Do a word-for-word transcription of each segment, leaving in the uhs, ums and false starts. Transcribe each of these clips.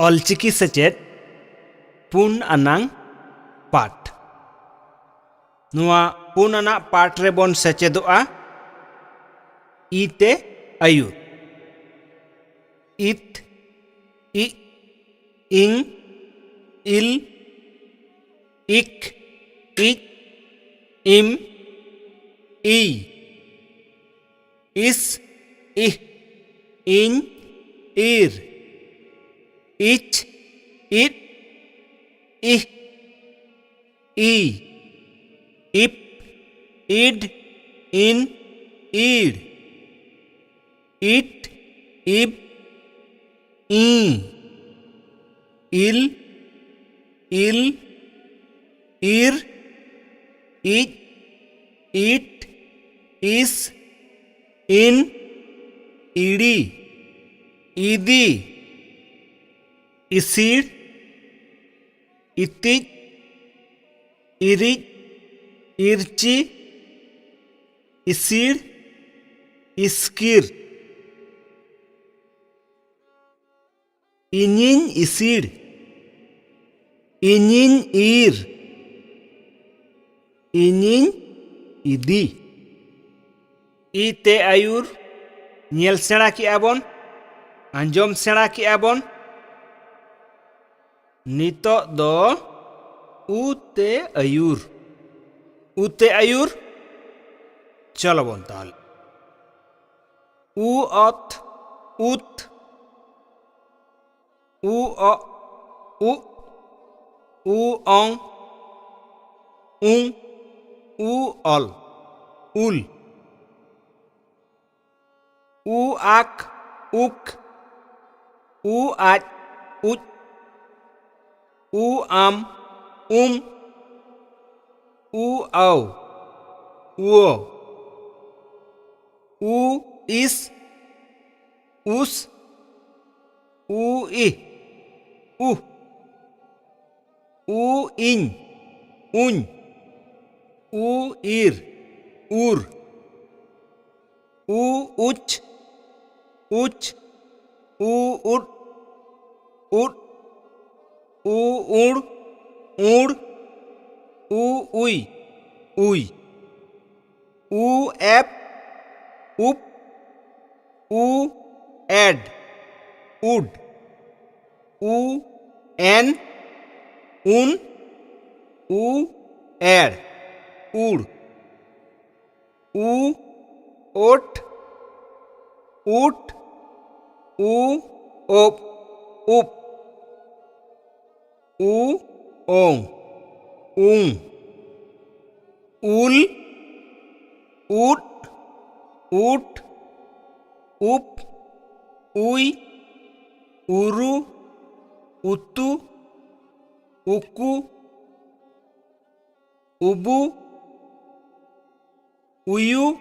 ᱚᱞᱪᱤᱠᱤ ᱥᱮᱪᱮᱫ ᱯᱩᱱ ᱟᱱᱟᱝ ᱯᱟᱴ᱾ ᱱᱚᱣᱟ ᱯᱩᱱ ᱟᱱᱟᱜ ᱯᱟᱴ ᱨᱮᱵᱚᱱ ᱥᱮᱪᱮᱫᱚᱜᱼᱟ᱾ ᱤ ᱛᱮ ᱟᱹᱭᱩᱨ᱾ ᱤᱛ, ᱤᱜ, ᱤᱝ, ᱤᱞ, ᱤᱠ, ᱤᱡ, ᱤᱢ, ᱤᱭ᱾ ᱤᱥ, ᱤᱦ, ᱤᱧ, ᱤᱨ᱾ ᱤᱪ, ᱤᱫ, ᱤᱦ, ᱤ᱾ ᱤᱯ, ᱤᱰ, ᱤᱱ, ᱤᱲ᱾ ᱤᱴ, ᱤᱵ, ᱤ᱾ ᱤᱞ, ᱤᱞ, ᱤᱨ, ᱤᱡ, ᱤᱴ, ᱤᱥ, ᱤᱱ, ᱤᱲᱤ, ᱤᱫᱤ᱾ ᱤᱥᱤᱲ, ᱤᱛᱤᱡ, ᱤᱨᱤᱡ, ᱤᱨᱪᱤ, ᱤᱥᱤᱲ, ᱤᱥᱠᱤᱨ᱾ ᱤᱧᱤᱧ ᱤᱥᱤᱲ, ᱤᱧᱤᱧ ᱤᱨ, ᱤᱧᱤᱧ ᱤᱫᱤ᱾ ᱤ ᱛᱮ ᱟᱹᱭᱩᱨ ᱧᱮᱞ ᱥᱮᱬᱟ ᱠᱮᱜᱼᱟ ᱵᱚᱱ, ᱟᱸᱡᱚᱢ ᱥᱮᱬᱟ ᱠᱮᱜᱼᱟ ᱵᱚᱱ᱾ ᱱᱤᱛᱚᱜ ᱫᱚ ᱩ ᱛᱮ ᱟᱹᱭᱩᱨ, ᱩ ᱛᱮ ᱟᱹᱭᱩᱨ᱾ ᱪᱚᱞᱚ ᱵᱚᱱ ᱛᱟᱦᱚᱞᱮ᱾ ᱩ ᱚᱛ, ᱩᱛ᱾ ᱩ ᱚᱜ, ᱩᱜ᱾ ᱩ ᱚᱝ, ᱩᱝ᱾ ᱩ ᱚᱞ, ᱩᱞ᱾ ᱩ ᱟᱠ, ᱩᱠ᱾ ᱩ ᱟᱡ, ᱩᱡ᱾ ᱩ ᱟᱢ, ᱩᱢ᱾ ᱩ ᱟᱣ, ᱩᱣᱟᱹ᱾ ᱩ ᱤᱥ, ᱩᱥ᱾ ᱩ ᱤᱦ, ᱩᱦ᱾ ᱩ ᱤᱧ, ᱩᱧ᱾ ᱩ ᱤᱨ, ᱩᱨ᱾ ᱩ ᱩᱪ, ᱩᱪ᱾ ᱩ ᱩᱫ, ᱩᱫ, ᱩ ᱩᱬ, ᱩᱬ, ᱩ ᱩᱭ, ᱩᱭ, ᱩ ᱮᱯ, ᱩᱯ, ᱩ ᱮᱰ, ᱩᱰ, ᱩ ᱮᱱ, ᱩᱱ, ᱩ ᱮᱲ, ᱩᱲ, ᱩ ᱳᱴ, ᱩᱴ, ᱩ ᱳᱯ, ᱩᱯ, ᱩ ᱳᱝ, ᱩᱝ, ᱩᱞ, ᱩᱫ, ᱩᱴ, ᱩᱯ, ᱩᱭ, ᱩᱨᱩ, ᱩᱛᱩ, ᱩᱠᱩ, ᱩᱵᱩ, ᱩᱭᱩ,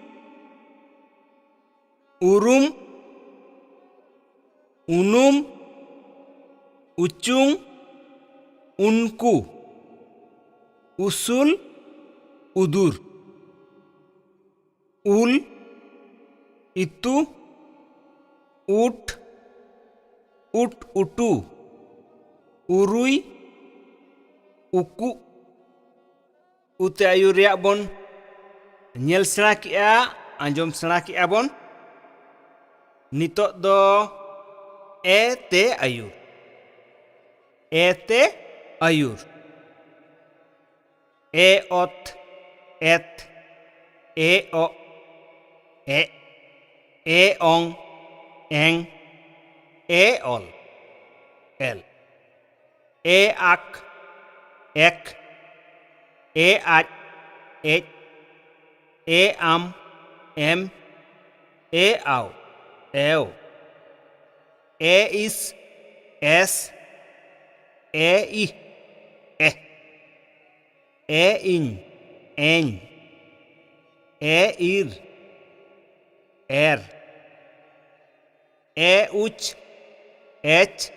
ᱩᱨᱩᱢ, ᱩᱱᱩᱢ, ᱩᱪᱩᱝ, ᱩᱱᱠᱩ, ᱩᱥᱩᱞ, ᱩᱫᱩᱨ, ᱩᱞ, ᱤᱛᱩ, ᱩᱴ, ᱩᱴ ᱩᱴᱩ, ᱩᱨᱩᱭ, ᱩᱠᱩ, ᱩ ᱛᱮ ᱟᱹᱭᱩᱨ ᱨᱮᱭᱟᱜ ᱵᱚᱱ ᱧᱮᱞ ᱥᱮᱬᱟ ᱠᱮᱜᱼᱟ, ᱟᱸᱡᱚᱢ ᱥᱮᱬᱟ ᱠᱮᱜᱼᱟ ᱵᱚᱱ᱾ ᱱᱤᱛᱚᱜ ᱫᱚ ᱮ ᱛᱮ ᱟᱹᱭᱩᱨ᱾ ᱮ ᱛᱮ ᱟᱹᱭᱩᱨ᱾ ᱮ ᱚᱛ, ᱮᱛ, ᱮ ᱚᱜ, ᱮᱜ, ᱮ ᱚᱝ, ᱮᱝ, ᱮ ᱚᱞ, ᱮᱞ᱾ ᱮ ᱟᱠ, ᱮᱠ, ᱮ ᱟᱡ, ᱮᱡ, ᱮ ᱟᱢ, ᱮᱢ, ᱮ ᱟᱣ, ᱮᱣ, ᱮ ᱤᱥ, ᱮᱥ, ᱮ ᱤᱦ, ᱮᱦ, ᱮ ᱤᱧ, ᱮᱧ, ᱮ ᱤᱨ, ᱮᱨ, ᱮ ᱩᱪ, ᱮᱪ,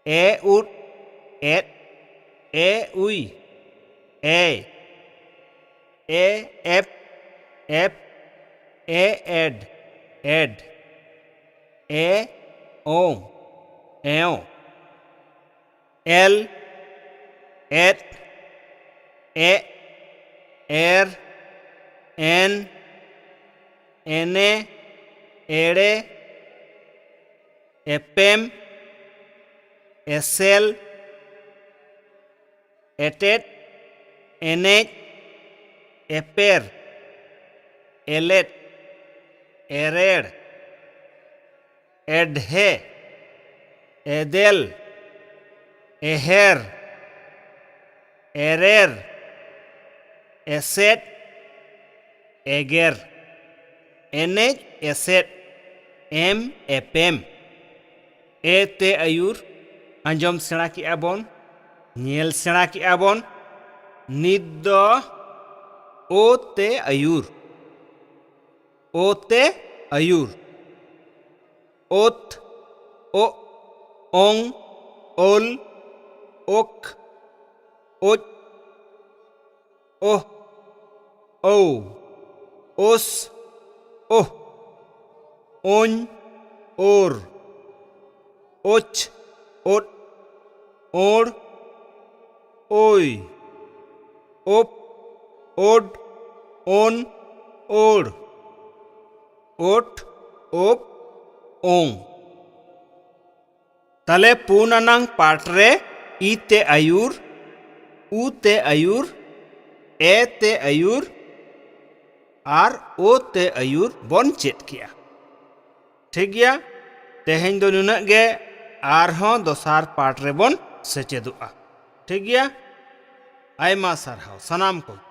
ᱮ ᱩᱫ, ᱮᱫ, ᱮ ᱩᱭ, ᱮᱭ, ᱮ ᱮᱯ, ᱮᱯ, ᱮ ᱮᱰ, ᱮᱰ, ᱮ ᱳᱝ, ᱮᱸᱣ, ᱮᱞ, ᱮᱫ, ᱮᱜ, ᱮᱨ, ᱮᱱ, ᱮᱱᱮ, ᱮᱲᱮ, ᱮᱯᱮᱢ, ᱮᱥᱮᱞ, ᱮᱴᱮᱫ, ᱮᱱᱮᱡ, ᱮᱯᱮᱨ, ᱮᱞᱮᱫ, ᱮᱨᱮᱲ, ᱮᱰᱷᱮ, ᱮᱫᱮᱞ, ᱮᱦᱮᱨ, ᱮᱨᱮᱨ, ᱮᱥᱮᱫ, ᱮᱜᱮᱨ, ᱮᱱᱮᱡ, ᱮᱥᱮᱫ, ᱮᱢ, ᱮᱯᱮᱢ᱾ ᱮ ᱛᱮ ᱟᱹᱭᱩᱨ ᱟᱸᱡᱚᱢ ᱥᱮᱬᱟ ᱠᱮᱜᱼᱟ ᱵᱚᱱ, ᱧᱮᱞ ᱥᱮᱬᱟ ᱠᱮᱜᱼᱟ ᱵᱚᱱ᱾ ᱱᱤᱛ ᱫᱚ ᱳ ᱛᱮ ᱟᱹᱭᱩᱨ᱾ ᱳ ᱛᱮ ᱟᱹᱭᱩᱨ᱾ ᱳᱛ, ᱳᱜ, ᱳᱝ, ᱳᱞ, ᱳᱠ, ᱳᱡ, ᱳᱦ, ᱳᱣ, ᱳᱥ, ᱳᱦ, ᱳᱧ, ᱳᱨ, ᱳᱪ, ᱳᱫ, ᱳᱲ, ᱳᱭ, ᱳᱯ, ᱳᱰ, ᱳᱱ, ᱳᱲ, ᱳᱴ, ᱳᱯ, ᱳᱝ᱾ ᱛᱟᱦᱞᱮ ᱯᱩᱱ ᱟᱱᱟᱝ ᱯᱟᱴ ᱨᱮ ᱤ ᱛᱮ ᱟᱹᱭᱩᱨ, ᱩ ᱛᱮ ᱟᱹᱭᱩᱨ, ᱮ ᱛᱮ ᱟᱹᱭᱩᱨ ᱟᱨ ᱳ ᱛᱮ ᱟᱹᱭᱩᱨ ᱵᱚᱱ ᱪᱮᱫ ᱠᱮᱜᱼᱟ᱾ ᱴᱷᱤᱠ ᱜᱮᱭᱟ, ᱛᱮᱦᱮᱧ ᱫᱚ ᱱᱩᱱᱟᱹᱜ ᱜᱮ, ᱟᱨᱦᱚᱸ ᱫᱚᱥᱟᱨ ᱯᱟᱴ ᱨᱮᱵᱚᱱ ᱥᱮᱪᱮᱫᱚᱜᱼᱟ᱾ ᱴᱷᱤᱠ ᱜᱮᱭᱟ, ᱟᱭᱢᱟ ᱥᱟᱨᱦᱟᱣ ᱥᱟᱱᱟᱢ ᱠᱚᱜᱮ᱾